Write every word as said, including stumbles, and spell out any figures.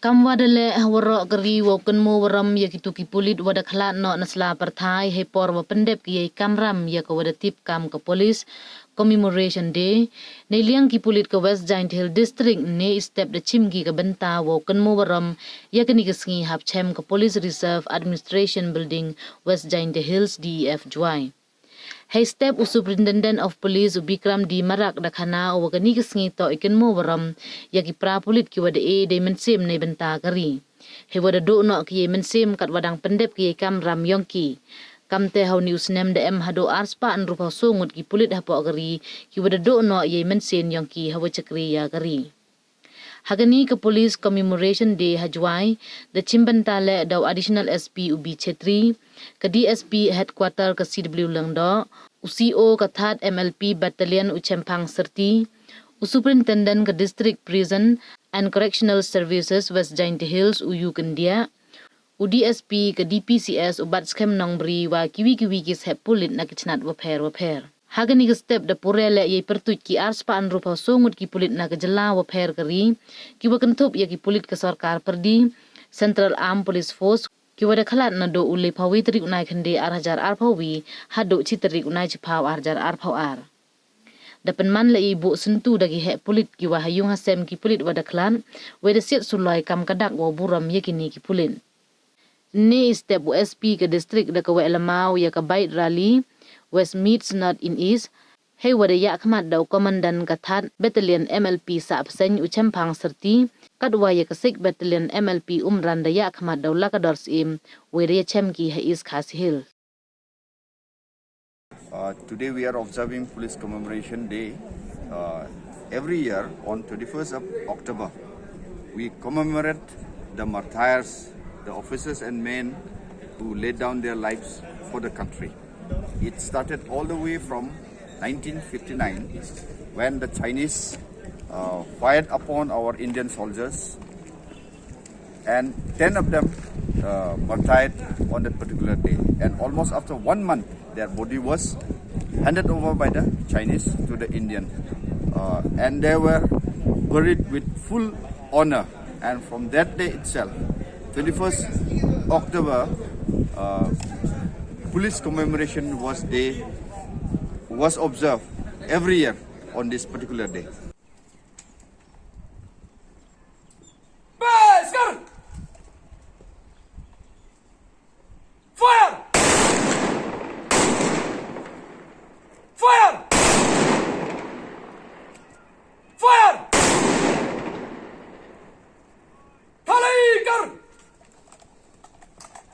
Kam wa da leh ha waroh ka ri wow kynmaw warom ya kitu ki pulit wa da khlad noh na sla pyrthai hei por wa pyndep ki yei kamram ya ka wa da tip kam ka Police Commemoration Day, nei liang ki pulit ka West Jaintia Hills District ne i step da chim ki ka bynta wow kynmaw warom ya kani ka sngi hap chem ka Police Reserve Administration Building, West Jaintia Hills, D E F, Jowai. Hei step u Superintendent of Police u Bikram D Marak da khana u wa kani ka sngi toh i kynmaw warom ya ki para pulit ki wa da e dei mynsiem nei bynta ka ri. Hei wa da duh noh ki yei mynsiem kat wa dang pyndep ki yei kamram yong ki. Kamte ha u ni u snem da em haduh arspah ynru phaw soo ngut ki pulit hapoh ka ri ki wa da duh noh yei mynsiem yong ki ha wa chakri ya ka ri. Ha kani ka Police Commemoration Day ha Jowai, da chim bynta leh da u Additional S P u B Chetri, ka D S P Headquarter ka C W Lyngdoh, u C O ka Third M L P Battalion u Chemphang Syrti, u Superintendent ka District Prison and Correctional Services West Jaintia Hills u U Kyndiah, u D S P ka D P C S u Batskhem Nongbri wa kiwi kiwi ki sahep pulit na ki chnat wapher wapher. Ha kani ka step da pure leh yei pyrtuit ki arspah ynru phaw soo ngut ki pulit na ka jylla wapher ka ri, ki wa kynthup ya ki pulit ka sorkar pyrdi, Central Armed Police Force, ki wa da khlad naduh u le phaw wi tarik u Naikhynde ar hajar ar phaw wi haduh chi tarik u Naichiphaw ar hajar ar phaw ar. Da pynman leh yei buh syntu da ki heh pulit ki wa ha yung ha sem ki pulit wa da khlad, wei da siat suloi kam ka dak wow burom ya kini ki pulit. Ynne i step u S P ka district da ka weh lama u ya ka bike rally, West Meets North in East, hei wa da yahkhmat da u Commandant ka Third Battalion M L P Sahpseng u Chemphang Syrti, kat wa ya ka Sixth Battalion M L P Umran da yahkhmat da u Lakador Syiem, wei da ya chem ki ha East Khasi Hills. Uh, today we are observing Police Commemoration Day. Uh, every year on twenty-first of October, we commemorate the martyrs, the officers and men who laid down their lives for the country. It started all the way from nineteen fifty-nine, when the Chinese, uh, fired upon our Indian soldiers, and ten of them, uh, martyred on that particular day. And almost after one month, their body was handed over by the Chinese to the Indian. Uh, and they were buried with full honor. And from that day itself, twenty-first October, uh, Police Commemoration was Day was observed every year on this particular day.